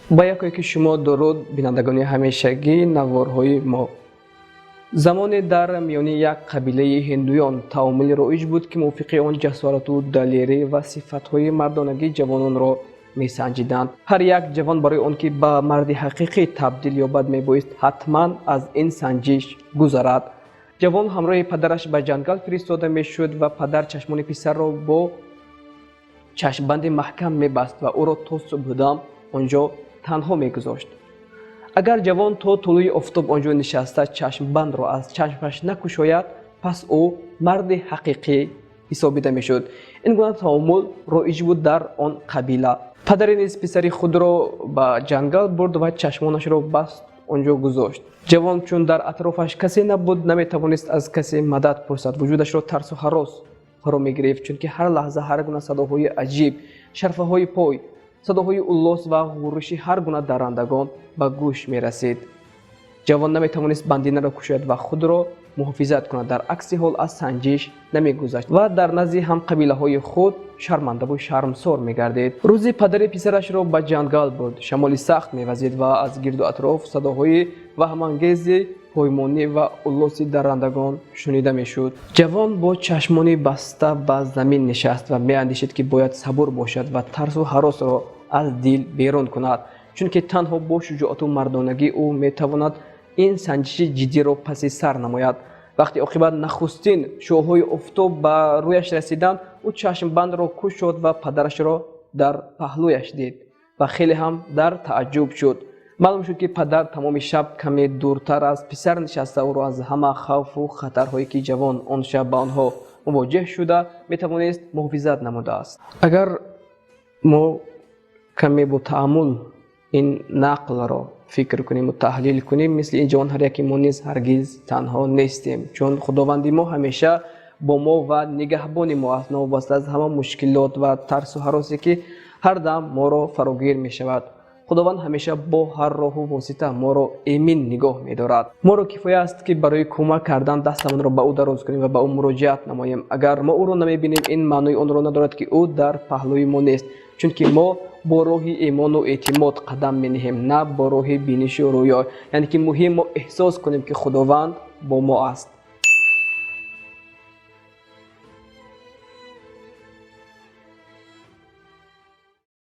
Ба якое ки шумо дуруд, бинандагони ҳамешагии наворҳои мо. Замоне дар миёни як қабилаи ҳиндуён таомули роиҷ буд, ки мувофиқи он ҷасорату далерӣ ва сифатҳои мардонагии ҷавононро месанҷиданд. Ҳар як ҷавон барои он ки ба марди ҳақиқӣ табдил ёбад, мебоист ҳатман аз ин санҷиш гузарад. Ҷавон ҳамроҳи падараш ба ҷангал фиристода мешуд ва падар чашмони писарро бо чашмбанди маҳкам мебаст ва ӯро то субҳудам он ҷо танҳо мегузошт. Агар ҷавон то тулӯи офтоб он ҷо нишаста, чашмбандро аз чашмаш накушояд, пас ӯ марди ҳақиқӣ ҳисобида мешуд. Ин гуна таомул роиҷ буд дар он қабила. Падаре низ писари худро ба ҷангал бурд ва чашмонашро баст, он ҷо гузошт. Ҷавон, чун дар атрофаш касе набуд, наметавонист аз касе мадад пурсад. Вуҷудашро тарсу ҳарос фаро мегирифт, чунки ҳар лаҳза ҳар гуна садоҳои аҷиб, шарфаҳои пой, садоҳои уллос ва ғурриши ҳар гуна даррандагон ба гӯш мерасид. Ҷавон наметавонист бандинаро кушояд ва худро муҳофизат кунад, дар акси ҳол аз санҷиш намегузашт ва дар назди ҳамқабилаҳои худ шармандаву шармсор мегардид. Рӯзи падари писарашро ба ҷангал бурд. Шамоли сахт мевазид ва аз гирду атроф садоҳои ваҳмангези поймонӣ ва уллоси даррандагон шунида мешуд. Ҷавон бо чашмони баста ба замин нишаст ва меандешид, ки бояд сабур бошад ва тарсу ҳаросро аз дил берун кунад, чунки танҳо бо шуҷоату мардонагӣ ӯ метавонад ин санҷиши ҷиддиро паси сар намояд. Вақти оқибат нахустин шуоҳои офтоб ба рӯяш расиданд, ӯ чашмбандро кушод ва падарашро дар паҳлӯяш дид ва хеле ҳам дар тааҷҷуб шуд. Маълум шуд, ки падар тамоми шаб каме дуртар аз писар нишаста, ӯро аз ҳама хавфу хатарҳое, ки ҷавон он шаб ба онҳо мувоҷеҳ шуда метавонист, муҳофизат намудааст. Агар мо каме бо таъаммул ин нақлро фикр кунему таҳлил кунем, мисли ин ҷавон ҳар яки мо низ ҳаргиз танҳо нестем, чун Худованди мо ҳамеша бо мо ва нигаҳбони мо аст, новобаста аз ҳама мушкилот ва тарсу ҳаросе, ки ҳар дам моро фарогир мешавад. Худованд ҳамеша бо ҳар роҳу восита моро эмин нигоҳ медорад. Моро кифоя аст, ки барои кӯмак кардан дастамонро ба ӯ дароз кунем ва ба ӯ муроҷиат намоем. Агар мо ӯро намебинем, ин маънои онро надорад, ки ӯ дар паҳлӯи мо нест, чунки мо бо роҳи имону эътимод қадам менеҳем, на бо роҳи бинишу рӯё. Яъне ки муҳим мо эҳсос кунем, ки Худованд бо мо аст.